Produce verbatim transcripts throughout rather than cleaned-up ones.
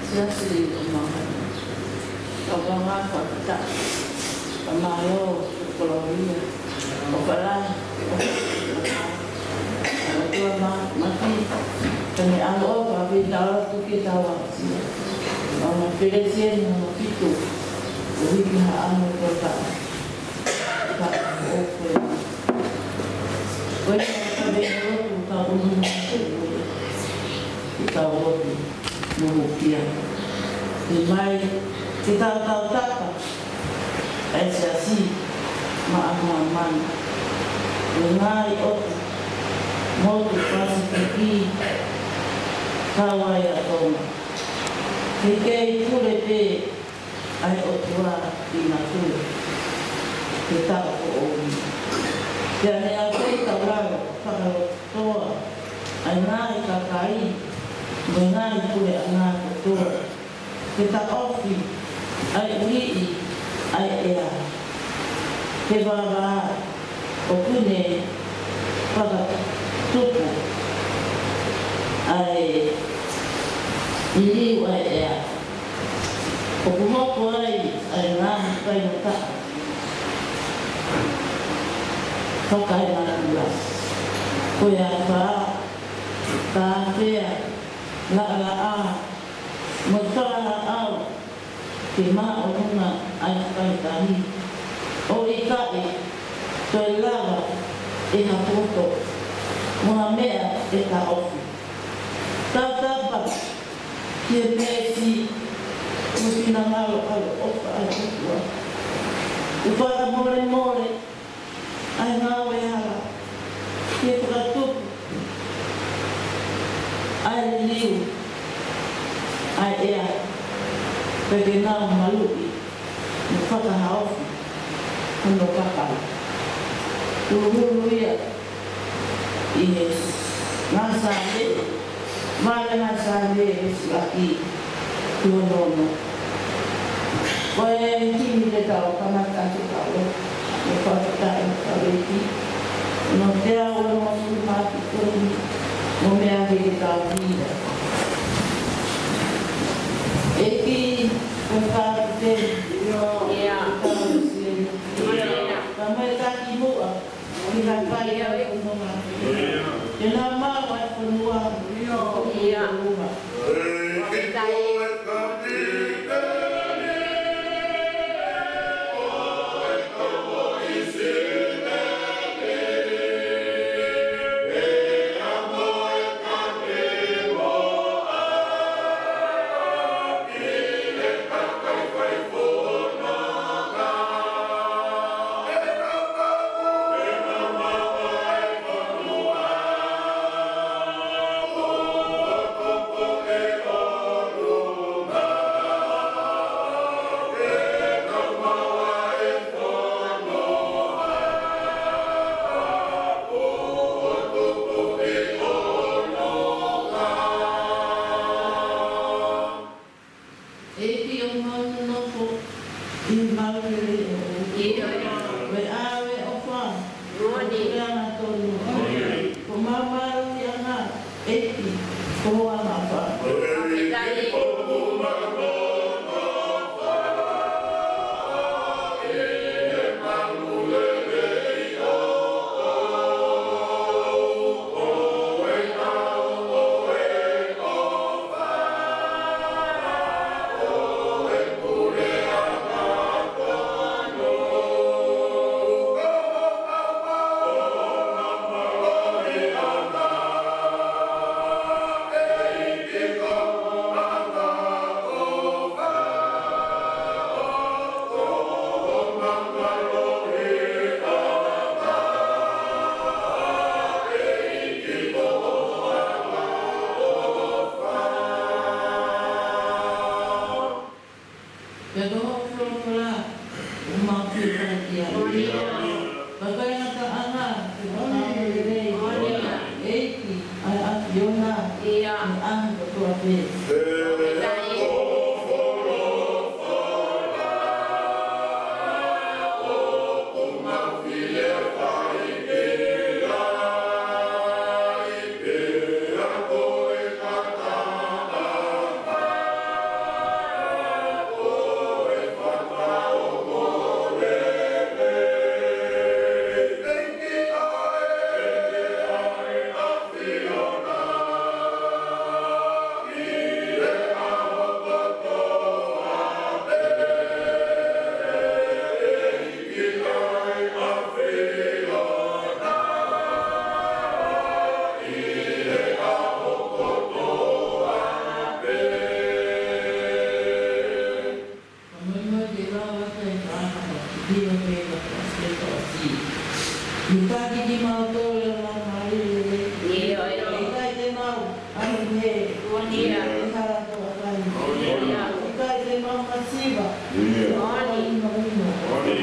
Siasi ʻo Maʻa. Kau ka ngā fakata. Ka mālō, ko Kolombia. ʻOfa lahi. ʻOtua ma, mati. Ka ne ʻaloʻofa pē tau tuki tau asia. ʻO ma pelesieni ma fitu. ʻO hiki ha ʻamo ko ta. Ka ʻo koe. Ko e ka vei lotu ka ʻunu ma fitu. Ki tau lotu. Muhukia. ʻI mai, ke tau tau tapa, ʻa e siasi, maʻa Haʻamani. ʻI ngaahi ʻotu, motu Pasifiki, kau ai ʻa Tonga. Ke kei pule pē, ʻa e ʻOtua ʻi Natuna. Ke tau ko ʻomi. Ke ane a kei tau lalo, fakalotoa, ʻa e ngaahi kakai, mo e ngaahi puleʻanga kotoa. Ke taʻofi, ʻa e uliʻi, ʻa e ʻea. Ke vava, ʻoku ne fakatupu, ʻa e liliu ʻa e ʻea. ʻOku hoko ai, ʻa e ngaahi faingataʻa. Fakaenatula. Ko e afā, tāfea, laʻalaʻā, mo e fakalaʻau, ke māʻolunga ʻa e fakatahi. ʻOku ʻikai toe lava ʻe ha poto, mo ha meʻa ʻe taʻofi. Tautapa, ki he meesi, mo e finangalo ʻaloʻofa ʻa e ʻOtua. ʻOku fakamolemole, ʻa e ngāue hala, ke fakatupu, ʻa e liliu, ʻa e ʻea, pea ke nau maluʻi, mo fakahaofi, hono papa. Huluhulu ia, ʻi he ngaahi Sāme, Male na sa le siʻaki tuʻu nono. Ko e kimi te tau kamata atu kau. Mo fakataʻi kau ʻEiki. Nō te au ʻo mafulu maki koni. Mo meʻa ke ke tau hira. ʻEiki, ko e fakatete. Ia. Ka mai taki muʻa. Ki he kakai ʻo e fonua. Ke nau maʻu ʻa e fonua. Ia. ʻEiki ʻoku mau nonofo ʻi he malu lelei ʻoʻou. ʻIo. Ko e ʻave ʻofa. Moʻoni. Ko e angatonu. Moʻoni. Ko mau malu ʻi anga ʻEiki. Ko mau anga fa. Fakafetaʻi. Pea ko hoʻo folofola, ʻoku mau fiefia ki ai. Ka ko e ngataʻanga, ke mau lelei. ʻEiki, ʻa e ʻAfiona, ʻa e ʻaho kotoa pē. ʻIo. ʻOni. ʻOni.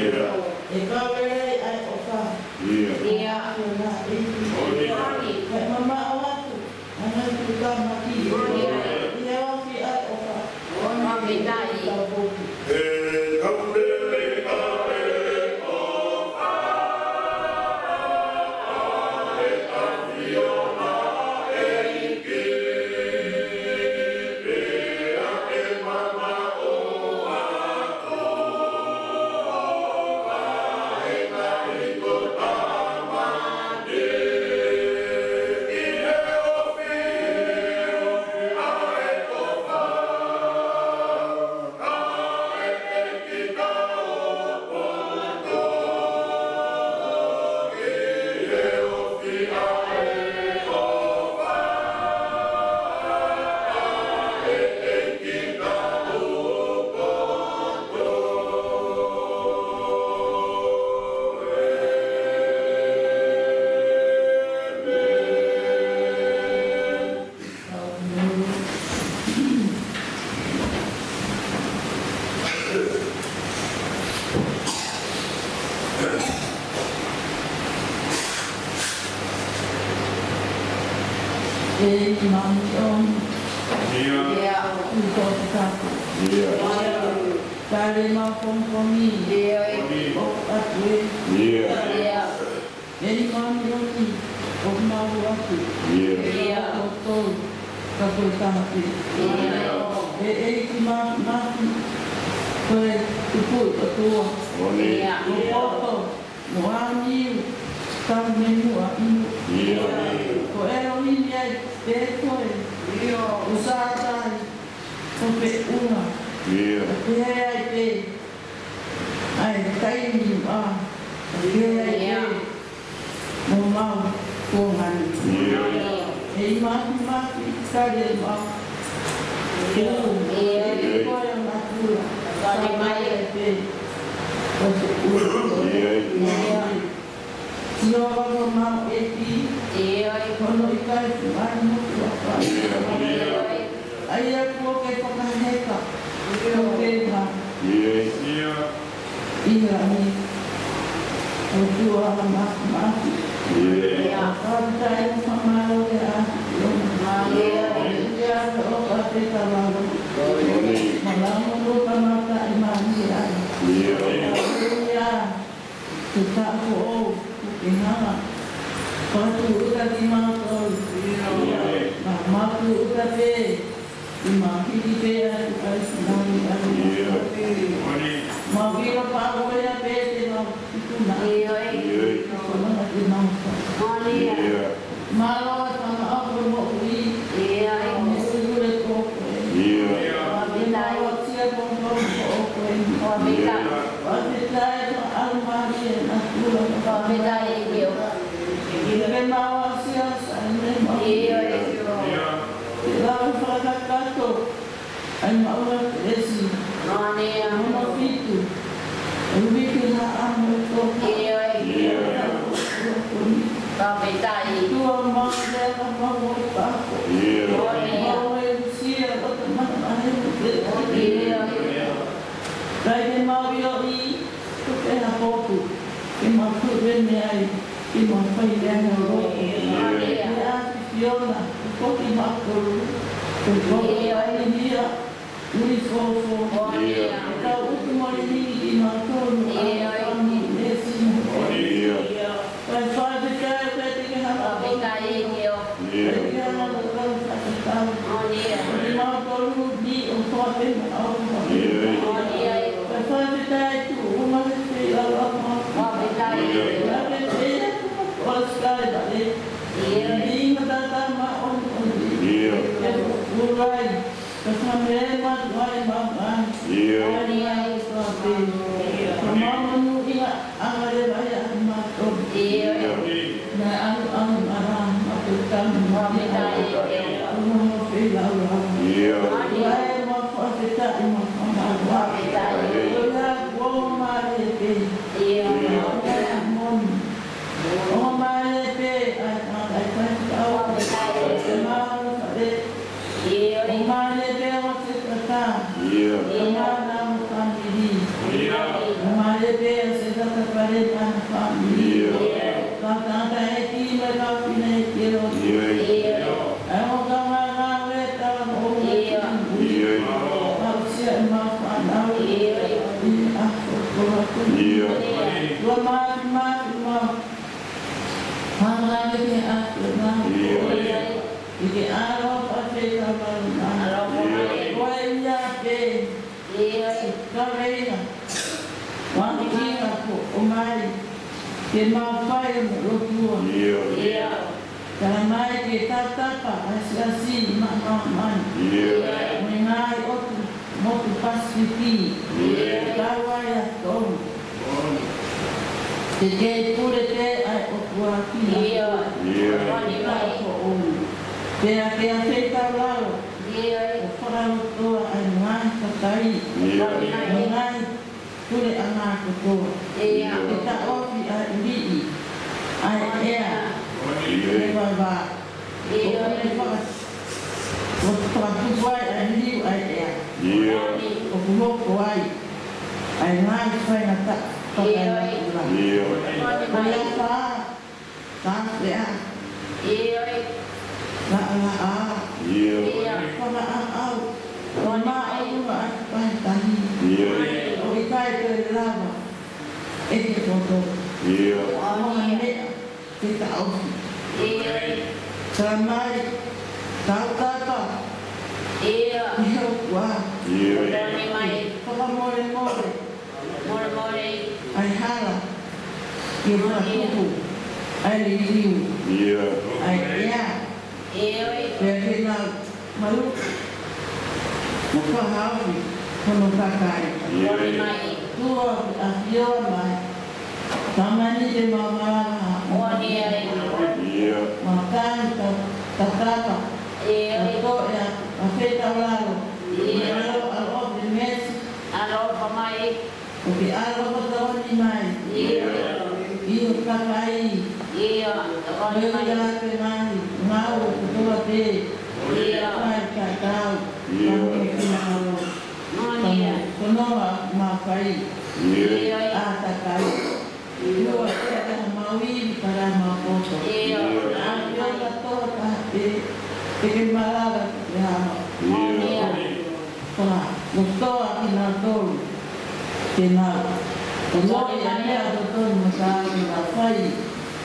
ʻE kau lelei ʻa e ʻofa. ʻIo. ʻIo. ʻIo, na, ʻEiki. ʻOni. Kae mamaʻo atu ʻa e ngaahi tuʻutāmaki. ʻIo. ʻI he ofi ʻa e ʻofa. ʻOni. Tau poupou. ʻE kau lelei ʻa e ʻofa. ʻEiki māʻoniʻoni. ʻIo. ʻIo. ʻIo. Tali mau pongipongi. ʻIo. ʻOku ʻatu ē. ʻIo. ʻEiki māʻoniʻoni, ʻoku mau ʻoatu. ʻIo. ʻIo. ʻOku tau ka ko e taha pē. ʻIo. ʻE ʻEiki Māfimafi, ko e tupu ʻOtua. ʻOni. ʻIo. Ko e poto, mo ʻAmiu, tau me muʻa inu. ʻIo. Ko ʻElohimi ai pē koe. ʻIo. ʻO Sātai, ko Peʻunga. ʻIo. Pehē ai pē ʻa e taimi ʻa, pehē ai pē mo mau ko ngani. ʻIo. ʻEiki Māfimafi, tali mau. ʻIo. ʻEiki ko e natula. Tali mai. Pehē ai pē. Ko e ʻulu. ʻIo. Sihova ko homau ʻEiki. ʻIo. Hono ʻikai fungani mo tuʻa fai. ʻIo. ʻA ia kuo ke fakaheka. ʻIo. Kuo ke ma. ʻIo. ʻIo. ʻIo ni. ʻOtua Māfimafi. ʻIo. Fakafetaʻi mo fakamālō ki he ʻAfiona. ʻIo. ʻIo, ʻofa pē ka lalo. ʻIo. Mālō mo kamata e mani ai. ʻIo. ʻIo. Ke taʻofi ʻo ke hanga. Fakatūʻuta kimautolu. Ka mau tūʻuta pē, ʻi mau hiki pē atu ai sinani ai. Mau ʻilo pē ko ia pē te mau ikuna. Ko nana te mau fa. Mālō e fanga ʻapo moʻui. ʻIo. Mo e ʻuliʻuli ko koe. ʻIo. Mālō sia ko koe ko koe. ʻIo. Fakafetaʻi e fanga ʻalomālie ʻa e natula. Fakafetaʻi ʻEiki. ʻIo ke mau aʻusia ʻa e sāme mau. ʻIo. Ke lau fakakakato. ʻAi maʻu ʻa e kelesi. Mālō. Hono fitu. ʻUluaki ha amo e tō. ʻIo. ʻIo. Fakafetaʻi. Tuʻa mau lea ka mau ʻo pako. ʻIo. Mālō. Mau e usia ʻo te mana mahe mo te. ʻIo. Kae ke mau ʻio ʻi, ko te ha poku. Ke mau tuʻu pene ai. Ke mau fai lea na ro. ʻIo. Ke a Fiona, ko ki mautolu, ko ki mautolu, ʻio, ʻai ni ia, ui fofo. ʻIo. Ka utu mai ni ki mautolu, ʻio, ʻa kami nesi. ʻIo. Kae fakafetaʻi, kae te ke hanga. Fakafetaʻi ʻEiki. ʻIo. Kae te ke hanga, kae fakafetaʻi. ʻIo. Ko ki mautolu ni ʻo toa pē maʻu. ʻIo. Kae fakafetaʻi tuʻu, ʻo mahe pē ʻa e lama. Fakafetaʻi. ʻIo. Kae fakafetaʻi tuʻu, ʻo sikae laʻe. ʻIo. ʻI he ngaahi tama ʻoʻona. ʻIo. Ke fufulai. Ke fakameʻa mai maʻa. ʻIo. ʻOni ai ko te. Ke mau monūʻia ʻa e lelei ʻa e mātou. ʻIo. Naʻe ʻalu ʻalu ʻa e maʻu tanu. Fakafetaʻi. Ko hono feilaulau. ʻIo. ʻOni ai mau fakafetaʻi mo mau. Fakafetaʻi. ʻOku mau mālō pē. ʻIo. ʻOku mau moni. ʻOku mau mālō pē, ʻai, ʻai, ʻai, ʻai, ʻai, ʻai, ʻai, ʻai, ʻio, ʻio. ʻOku mau mālō pē, ʻo se tata. ʻIo. ʻIo. Mau nau tanu. Mālie pē ʻa Setata Pale mo ʻena fāmili. Kau tangataʻeiki mo e kau fineʻeiki ʻo e lotu. ʻA e ongo kaungāngāue ʻa e talanoa. Aʻusia ʻemau fānau ʻi he ʻaho kotoa. Tuʻa Māfimafi mo e fānau ʻi he ʻaho kotoa. ʻI he ʻaloʻofa ʻa e Faifekau Lalomanu. Ko ia pē. Ka reina, ʻoku ʻikai ko ʻomai ke mau fai ʻa e lotu. Tala mai ke tautapa ʻa e Siasi Māʻoniʻoni mo e ngaahi ʻotu motu Pasifiki, kau ai ʻa Tonga. Ke kei pule pē ʻa e ʻOtua ki he ʻOtua. Pea ke afeitaulalo ʻo fakalotoa ʻa e ngaahi kakai, ngaahi puleʻanga kotoa. Ke taʻofi ʻa e ʻuliʻi ʻa e ʻea mo e vaivai. ʻOku ne faka-, ʻoku fakatupu ai ʻa e liliu ʻa e ʻea. ʻOku hoko ai ʻa e ngaahi faingataʻa fakaelapula. Ko ia fā, tāfea, laʻalaʻā, fakaʻaʻau, māʻolunga ʻa e tahitahi. ʻOku ʻikai toe lava ʻe he poto mo ha meʻa ke taʻofi. Tala mai, tautapa ki he ʻOtua. Fakamolemole ʻa e hala, ke fakatupu ʻa e liliu ʻa e ʻea. Pea ke nau malu mo fakahaofi hono kakai. Tuʻa ʻoku ʻafioʻi mai, Tamai, te mau malanga, mau tanu ta-, tatapa, ʻa e ʻafeitaulalo, ʻaloʻofa, ʻaloʻofa, ʻaloʻofa mai. ʻOku ke ʻaloʻofa tokoni mai ʻi ho kakai. Ko e ʻuhinga ke ngaahi ngāue kotoa pē ʻoku fai, tatau mo e finangalo. Ko Tonga mau fai ʻa e kakai. Tuʻa ke ʻata mau ivi, tala mau poto. ʻAfio kātoa taha pē, te ke malava ki he hala. Fakalotoa kinautolu ke nau ʻiloʻi ʻa e meʻa totonu mo taau ke nau fai ʻi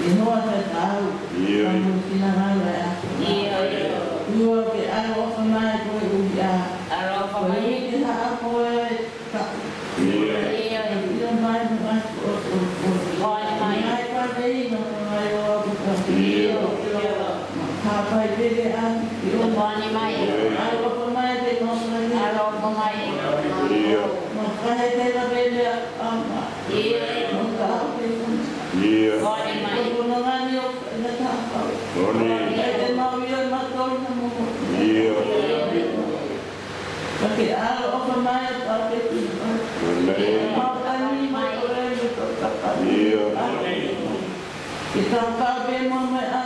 he houa tatau mo e finangalo ʻa e ʻOtua. Tuʻa ke ʻaloʻofa mai koeʻuhi ā, koeʻuhi ke haʻa koe ka ʻio mai mo e ngaahi ʻotu, ʻotu, ʻotu. Ngaahi kaveinga mo e ngaahi ʻoatu ka ʻio. Hapai pele ʻa ʻio. ʻAloʻofa mai te mau fai. ʻAloʻofa mai. ʻIo. Mau fai te ka pele ʻa ma. ʻIo. Mau ka ʻape. ʻIo. Ko hono ngani ʻo ʻena taha pau. Te mau ʻio ma tolu na mo. ʻIo. Ka ke ʻaloʻofa mai ʻa Tāpeti. Mau tani mai ko e me tau tapa. Ke tau kau pē mo mai ʻa.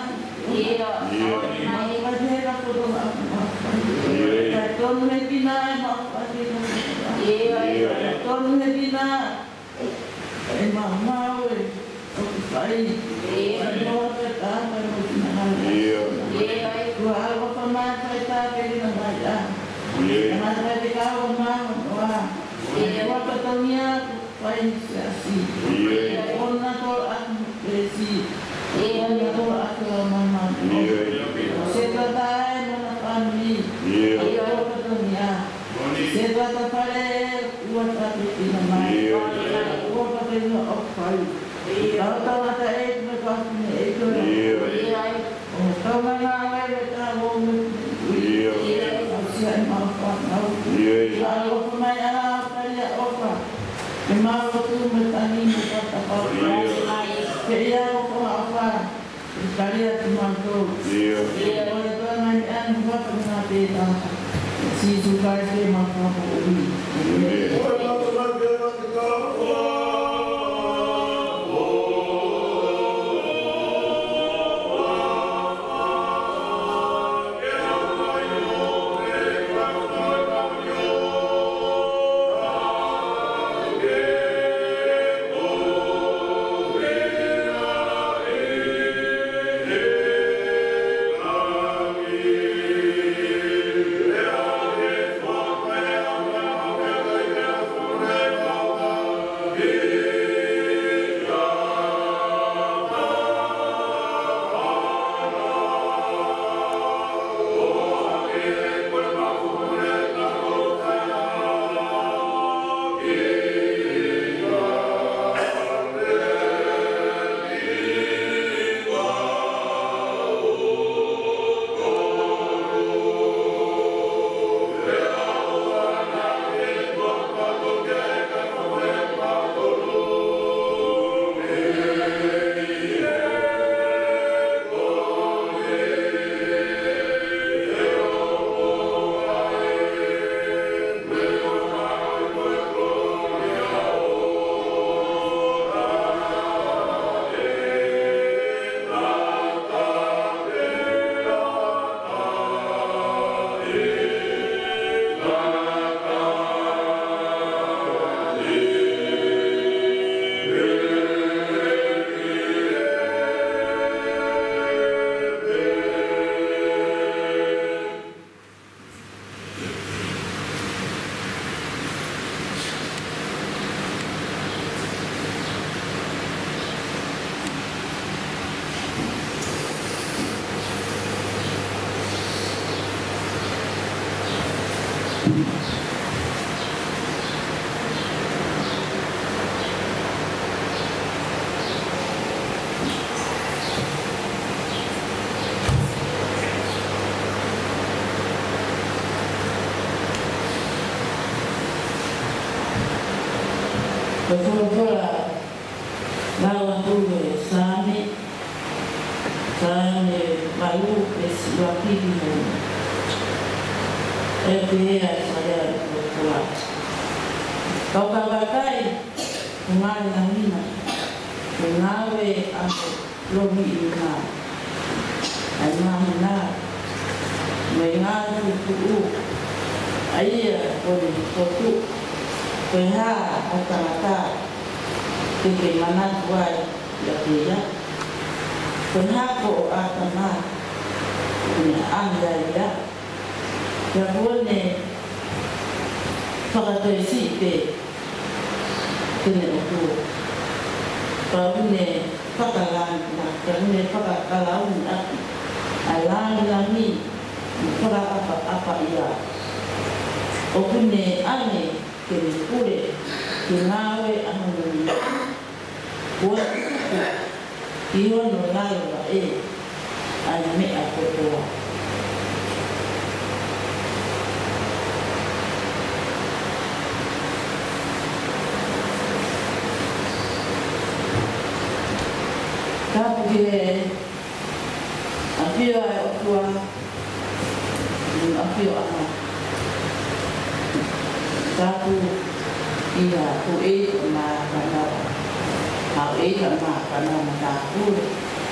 Mau mai he ka poto ma ma. Ka tonu he kina e mau pati ka. Tonu he kina. ʻE mau mau ē, ʻoku fai. ʻE mau te tama mo tina mai. ʻIo. Tuʻa ʻaloʻofa mai fai tā pē na mai ʻa. ʻIo. Mai fai te kau mau noa. ʻIo. Tuʻa fatongia fai Siasi. ʻIo. ʻOna tō atu pesi. ʻIo. ʻOna tō atu la mama. ʻIo. Se tata e mana fāmili. ʻIo. Tuʻa fatongia. Se tata Pale, ua tape ina mai. ʻIo. Ua tape ina ʻoku fai. Kau tangataʻeiki mo e kau fineʻeiki. ʻIo. ʻO kau mai ngāue mo e kau ō mo e. ʻIo. Aʻusia ʻemau fānau. ʻIo. ʻAloʻofa mai ʻa Talia ʻOfa. Ke mau lotu mo e tangi mo e tatapa. ʻIo. Ke ʻi ai ʻa e ʻofa. Talia kimautolu. ʻIo. ʻIo, ʻoua ʻe toe ngani ʻani huafa ngā pē taha. Sīsū Kalaisi ʻemau Fakamoʻui. ʻĒmeni. Ko e folofola lau atu ʻe Saame, Saame valu, veesi ua ki he ono. ʻE pehē ʻa e lea ʻa e folofola: Kau ka vakai, ʻoku ngali langi na, ʻoku ngāue ʻa e lomiʻi na, ʻa e māhina, mo e ngaahi tuʻutuʻu ʻa ia kuo ne fokotuʻu. Ko e hā ʻa e tangata te ke manatu ai ʻiate ia? Ko e hako ʻo ʻĀtama kuo ne ʻahiʻahi ai ia, pea kuo ne fakatoesiʻi pē ʻene ʻOtua, pea kuo ne fakalangi-, pea kuo ne fakakalauni ʻaki ʻa e langilangi mo e fakaʻapaʻapa ia. ʻOku ne ʻange ke ne pule ki he ngāue ʻa hono nima, kuo tuku ʻi hono lalo vaʻe ʻa e meʻa kotoa. Tapu ki he ʻafio ʻa e ʻOtua, ʻi he ʻafioʻanga. Tapu ki he houʻeiki ʻo e mākana, houʻeiki ʻo e mākana mo e tapu.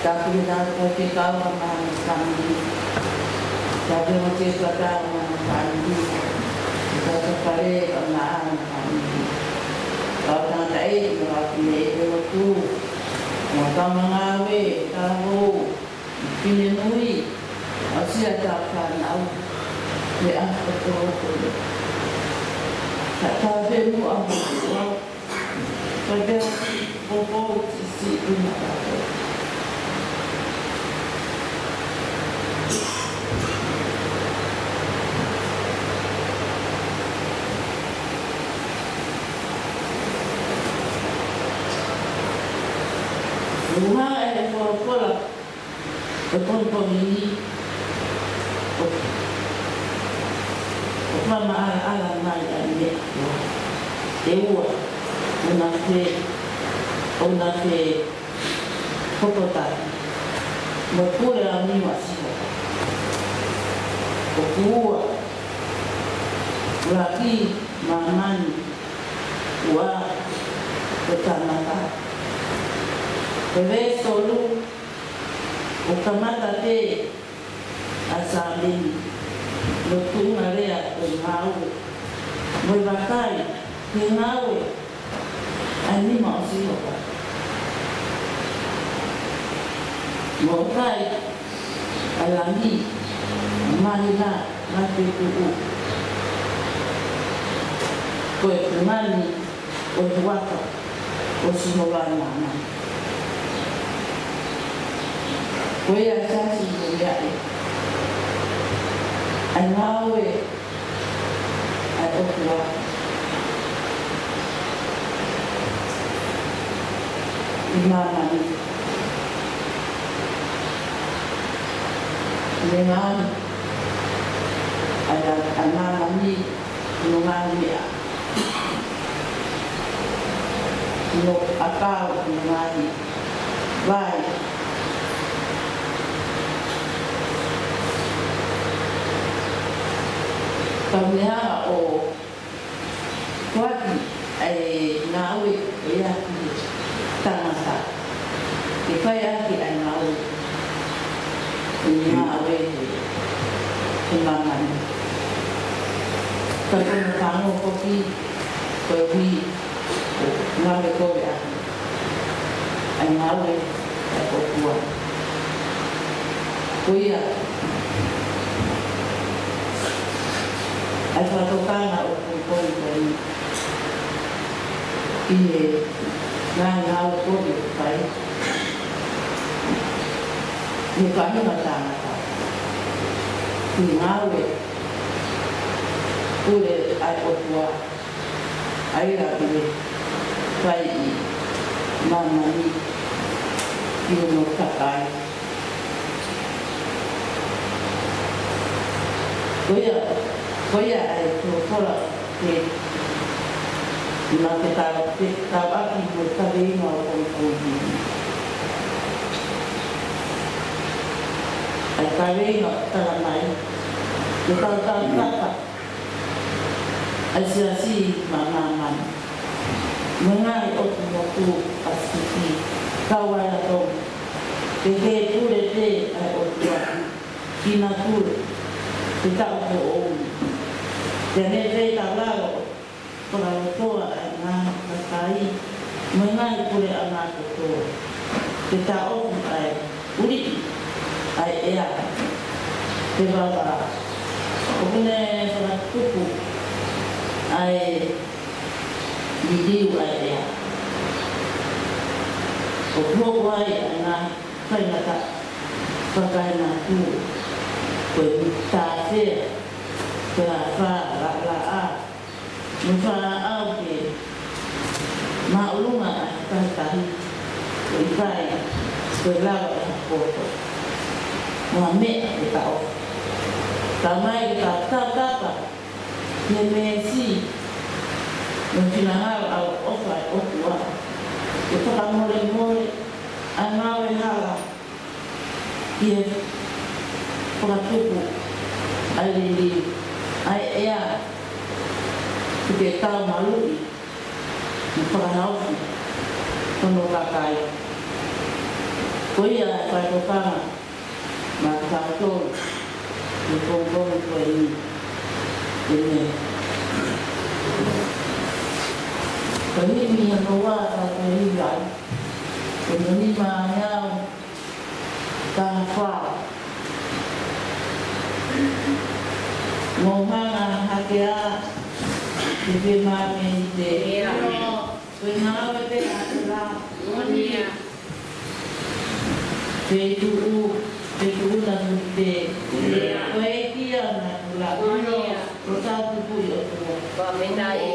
Tapu ki he tangataʻeiki ʻo e mākana mo e fāmili. Tapu ki he tangataʻeiki ʻo e mākana mo e fāmili. Tapu ki he fale ʻo e mākana mo e fāmili. Kau tangataʻeiki mo e kau fineʻeiki ʻo e lotu, mo e kau ngāue, kau hou, finemui, ʻa e siʻi ʻa e fānau, mo e ʻaho kotoa. Ka ta pē muʻa mo au, ka te poupou siʻisiʻi ʻi he mata. Uha e folofola ʻo e pongipongi ni, ʻo, ʻo fakamaʻalaʻala mai ʻa e meʻa ʻe ua, ʻoku na fie, ʻoku na fie hoko taki mo e pule ʻa e nima ʻo Sihova. ʻOku ua, ʻuluaki māmani, ua ko e tangata. Ko e veesi tolu, ʻoku kamata pē ʻa Saame ni, mo e tuʻunga lea ʻo e ngāue, mo e vakai ki he ngāue ʻa e nima ʻo Sihova. Mo e vakai ʻa e langi, māhina, ngaahi feituʻu. Ko e tuʻunga ni ʻo e huafa ʻo Sihova ʻi māmani. Ko ia ʻa e siasi ʻoku ʻi ai ʻa e ngāue ʻa e ʻOtua ʻi māmani. Meʻa ʻa e, ʻa e māmani, mo e ngaahi meʻa, mo e ʻakau, mo e ngaahi vai. Ka ne hanga ʻo foaki ʻa e ngāue ʻo ia ki he tangata ke fai ʻaki ʻa e ngāue, ʻa e ngāue ʻi māmani. Ka ko hono fanongo foki, koeʻuhi ko e ngāue ko ia ʻa e ngāue ʻa e ʻOtua. Ko ia ʻa e fakatokanga ʻo e pongipongi ko eni ki he ngaahi ngāue ko ē ʻoku fai ʻe he faʻahinga tangata ki he ngāue Pule ʻa e ʻOtua, ʻa ia ʻoku ne fai ʻi māmani ki hono kakai. Ko ia, ko ia ʻa e folofola ke, naʻa ke tau, ke tau ʻaki mo e kaveinga ʻo e pongipongi ni. ʻA e kaveinga ʻoku tala mai, ke tau tau tapa ʻa e siasi maʻa māmani, mo e ngaahi ʻotu motu ʻa Siki, kau ai ʻa Tonga, ke ke pule pē ʻa e ʻOtua, ki na pule, ke taʻu ko ʻoku. Ke ne fetaulaki, fakalotoa ʻa e ngaahi kakai, mo e ngaahi puleʻanga kotoa, ke taʻofi ʻa e ʻuliʻi ʻa e ʻea, ke vava. ʻOku ne fakatupu ʻa e liliu ʻa e ʻea. ʻOku hoko ai ʻa e ngaahi faingataʻa fakaenatū, ko e tāfea, ko e afā, laʻalaʻā, mo e fāʻau ke māʻolunga ʻa e tahitahi, ʻo ʻikai ko e lava ʻe ha poto mo ha meʻa ke taʻofi. Talamai ke tau tautapa ki he meesi mo e finangalo ʻofa ʻa e ʻOtua, ke fakamolemole ʻa e ngāue hala ki he fakatupu ʻa e liliu ʻa e ʻea, ke tau maluʻi mo fakahaofi hono kakai. Ko ia ʻa e faitokanga maʻatautolu ʻi he pongipongi ko eni. ʻEmeni. Ko e himi hono ua, tau toe himi ai. Ko hono nima ʻe au, Kafa. Mo hanga hake ā, ke ke māmeni te. Ko e ngāue pē ʻa e la. Feituʻu, feituʻu na tu te. Ko e kia na tu la. Ko tau tupu ʻi ʻOtua. Ko e meʻa ia.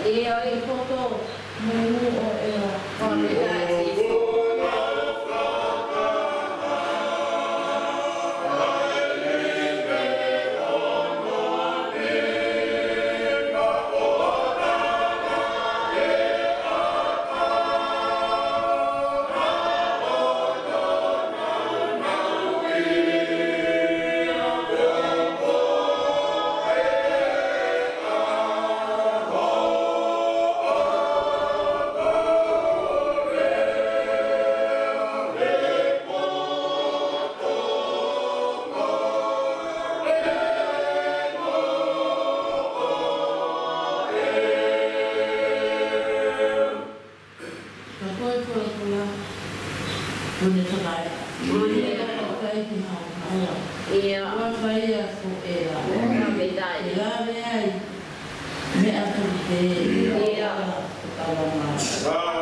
ʻIo, ʻi poto mo e ʻū ʻo e ʻea. Ka ko e folofola, ko ʻene fakaʻai. Ko ʻene fakaʻai ki haʻo. ʻIo. Ko e fai ʻa ko e la. Ko e meʻa ia. Ke lave ai. Meʻa ko e te. ʻIo. Ko e kava mai.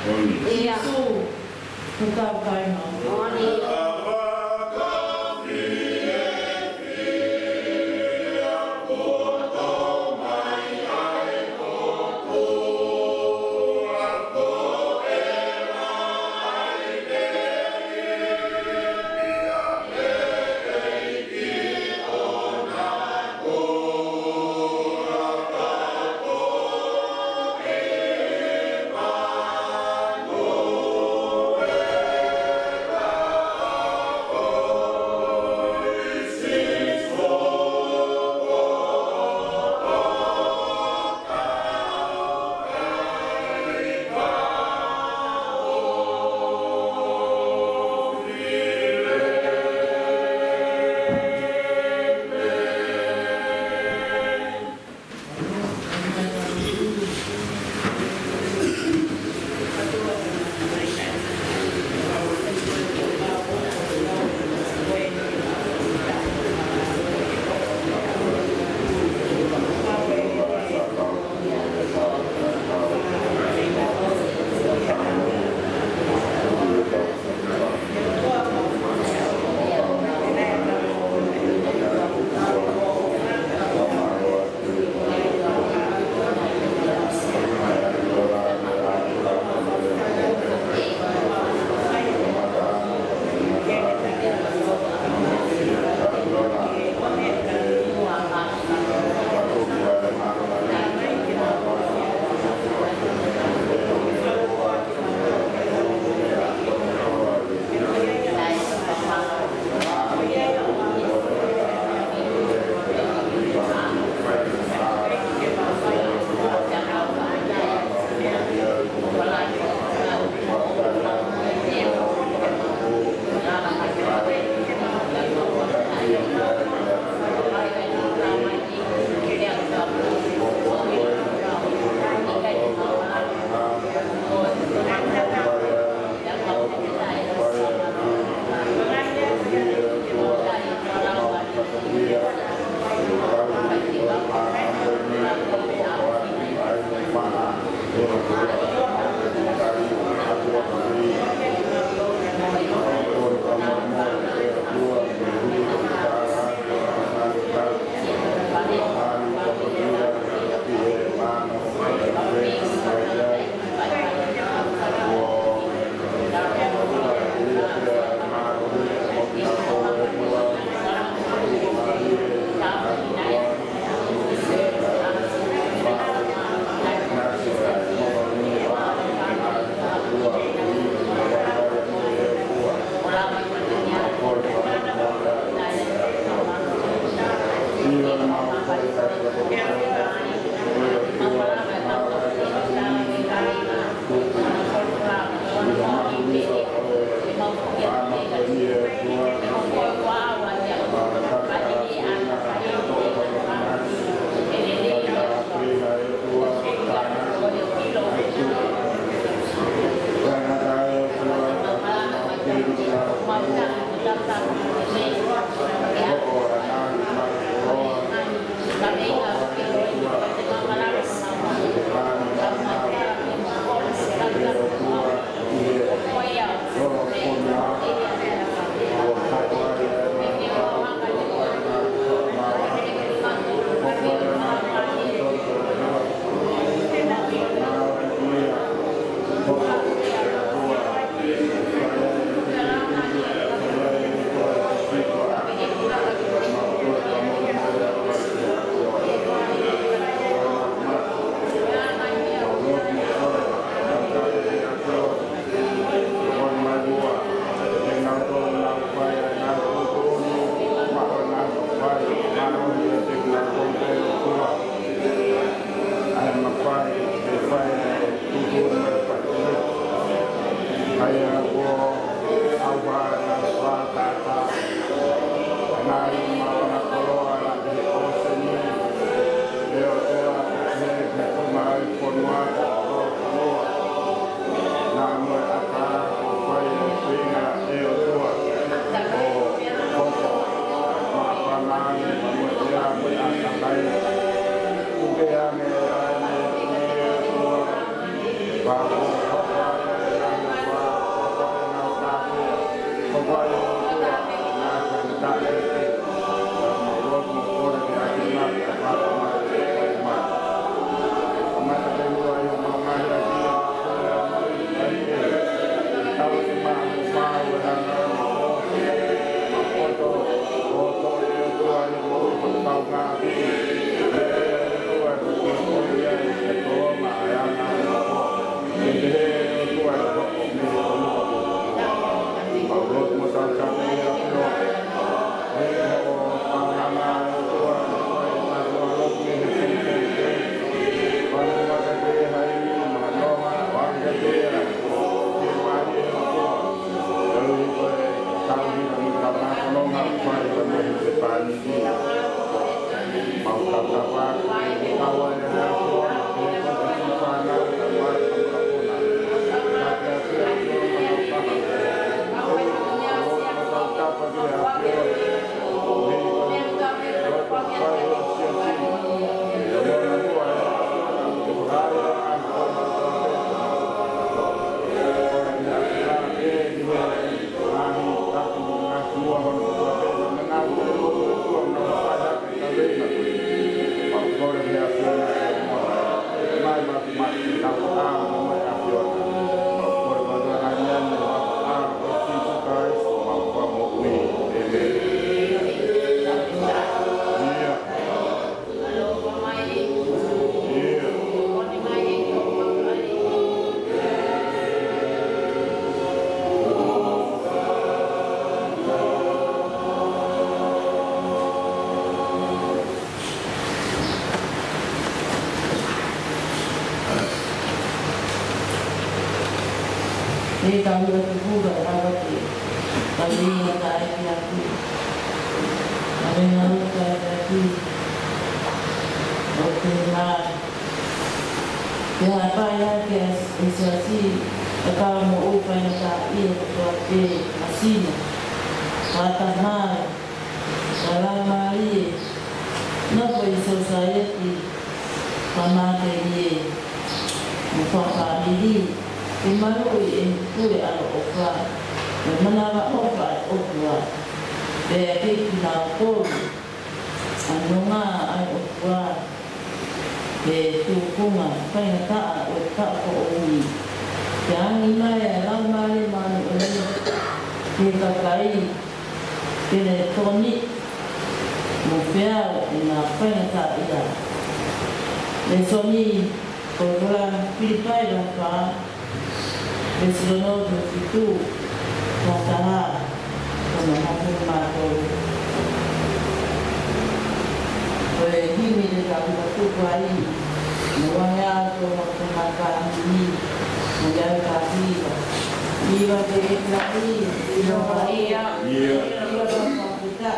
ʻIa. Sū, muka vai mau. E kau atu kura, kau atu. Kau ina tai ki aku. Kau ina uta ki aku. ʻO te mā. Te hapai ake ʻa Siasi, ʻa kau mo u faingataʻaʻia kotoa pē, ʻa Sina. Wata mā. Ka Laumālie, nofo ʻi Sōsaieti, Fakamatelie, mo fakafāmili, ke maluʻi ʻe he Tuʻi ʻaloʻofa, mo e manavaʻofa ʻa e ʻOtua, pea ke kinautolu, ʻa e nonga ʻa e ʻOtua, he tuʻunga faingataʻa ʻo e taʻu kuoʻoni. Ke angi mai ʻa e Laumālie Māʻoniʻoni ki he kakai, ke ne tokoni mo feau ʻena faingataʻaʻia. Lēsoni ko e Kola Filipai vahe fā, veesi hono fitu, ki he taha, ko hono hongofulu mā tolu. Ko e himi te tau tuku ai, mo e anga ʻo e tō mo e tō mata ni, mo e au ka hiva. Hiva ke e ka i, hiva ia, hiva ka puta.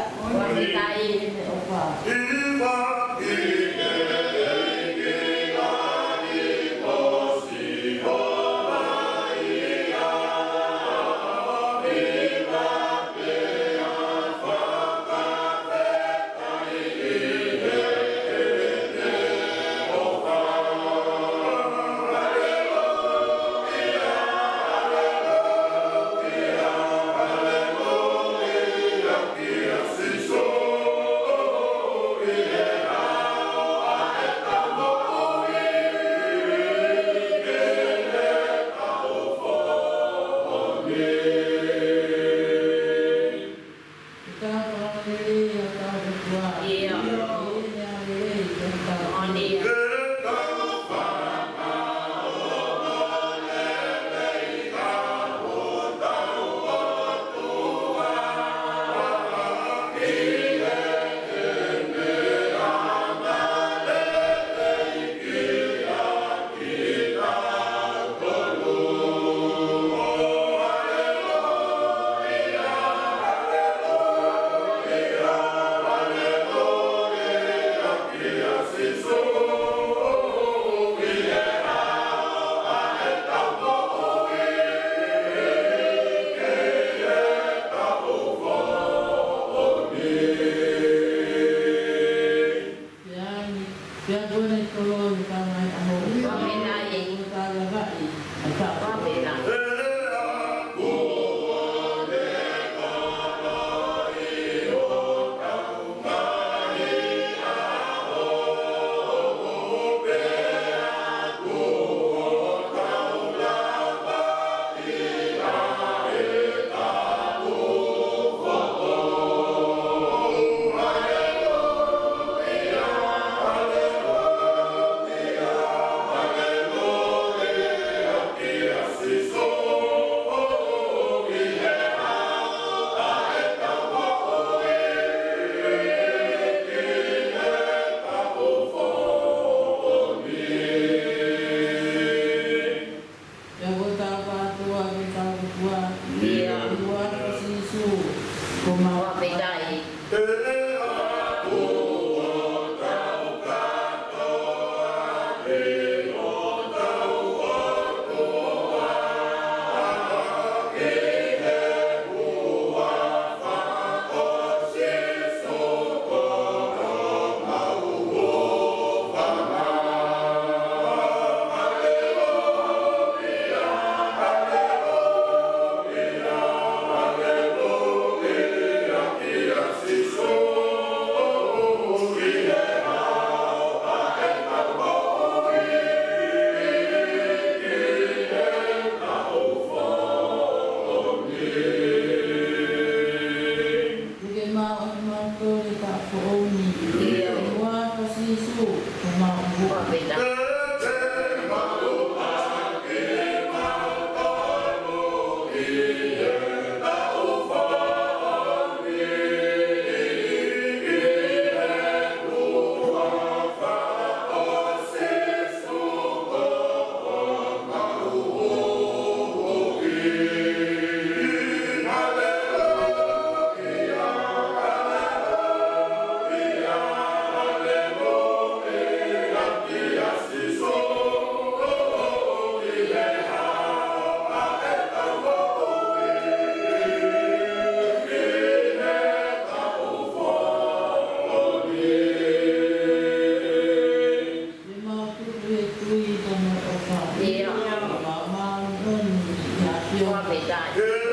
ʻOku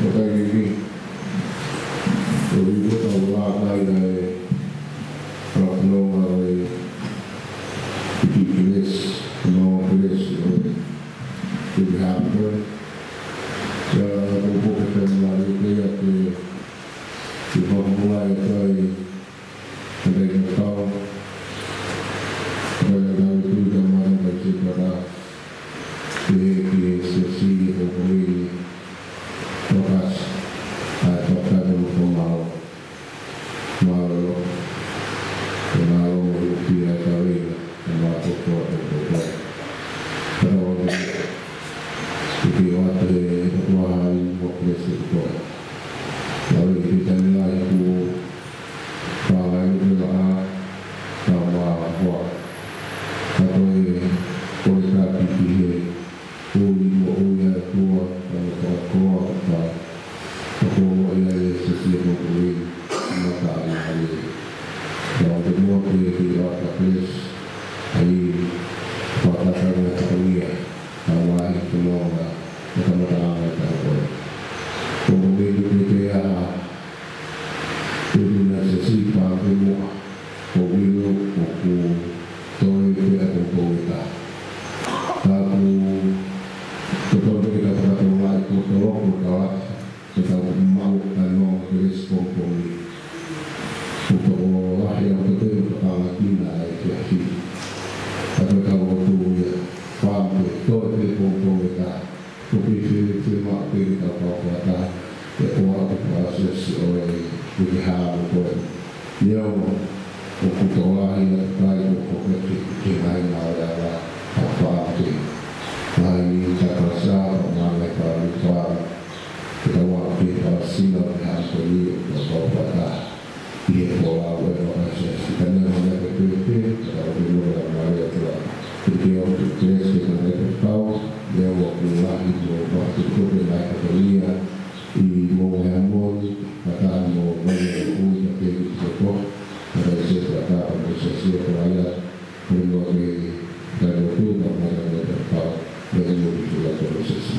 ʻikai ke ʻo i ko tau lākai naʻe ʻa nonga ʻo e piki kelesi, nonga kelesi ʻo e piki hapoi. Ia, ko ko ke pēmali ke ia ke, ke whakamua e kai, ke kai ke tau. Ko ia tau i tui ka mana mai se pata. Ke, ke se si e ko ko i. Tokasi, ʻa e tokasi ʻo ko mālō. Mālō, ko mālō mo e uki ʻa e kaveinga, ko mālō ko e ko e ko e. Tau ʻo ke, ke ke ʻoatu he, he katoa hai mo ke se ko e. Mālō i te tani ai ku, pāngai mo ke la a, ka mā hoa. Ka toe, ko e ka ki ki he, Ui mo ui ʻa e ʻOtua, ka mo ka koa ka, ka ko mo ia e se si e mo ko i, ma ka ai ai. Ka o te mo ke ke ua ka ples, ai, pa ka ka na ka ia, ka wahi ka mo na, ka ka mata ai ka ko. Ko mo ke ke ke ke a, Tuli na se si pa ke mo, ko wilo, ko ku, Toe pē ʻa e pōpou ʻe taha. Ka ku totonu ke tau fakatokangaʻi ko toloko tau ʻasi, ko tau maʻu ʻa e nonga kelesi pongipongi. Ko tokolahi ʻa e totonu ke tau ʻaʻakina ai ke afi. Ka ko tau ʻotu ia, fāmili, toe pē pōpou ʻe taha. Ko pē fē, fē maʻu pē ke tau kau fakataha, ʻe ʻoatu ʻa e siasi ʻo e, ʻo e ke hā mo koe. Neongo, ʻo Tokolahi ʻa e kakai kuo foki ki he ngaahi ngāue ʻa e ʻapi ʻa e ʻaho ni. Ngaahi takalasa, ngaahi fāmili, ke tau aʻu ki he fakaesino ʻo e ʻaho ni ʻo tau fakataha ʻi he folau ʻa e fakaesiasi. Ka neongo ʻa e pēpē, ka tau ʻoatu ʻa e ngāue ʻa e ʻapi ʻa e ʻaho ni. Ke ʻoatu ʻa e pēpē, ke tau ʻoatu ʻa e pau, neongo ʻoku lahi mo fakatuʻutuʻu ʻa e ngaahi fatongia ʻi Moʻunga Heamoni, kae ʻumaʻā mo Vaiʻeikoi, ka ke ki he pō, ka ʻi ai se fakataha mo e siasi ʻa Kalaia, ko e moʻoni, ka ʻoatu ʻa e ngaahi fatongia ʻo e ʻaho ni, mo e moʻoni ʻo e siasi.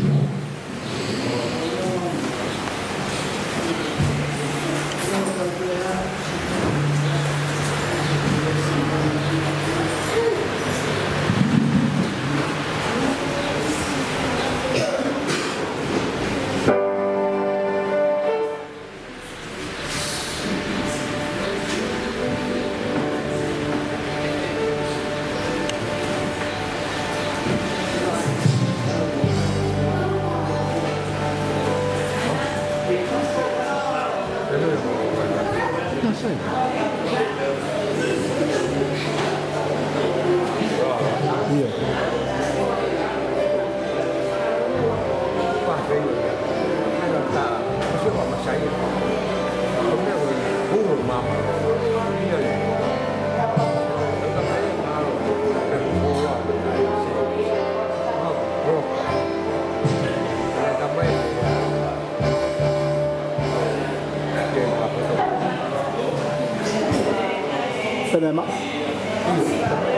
Pea mo e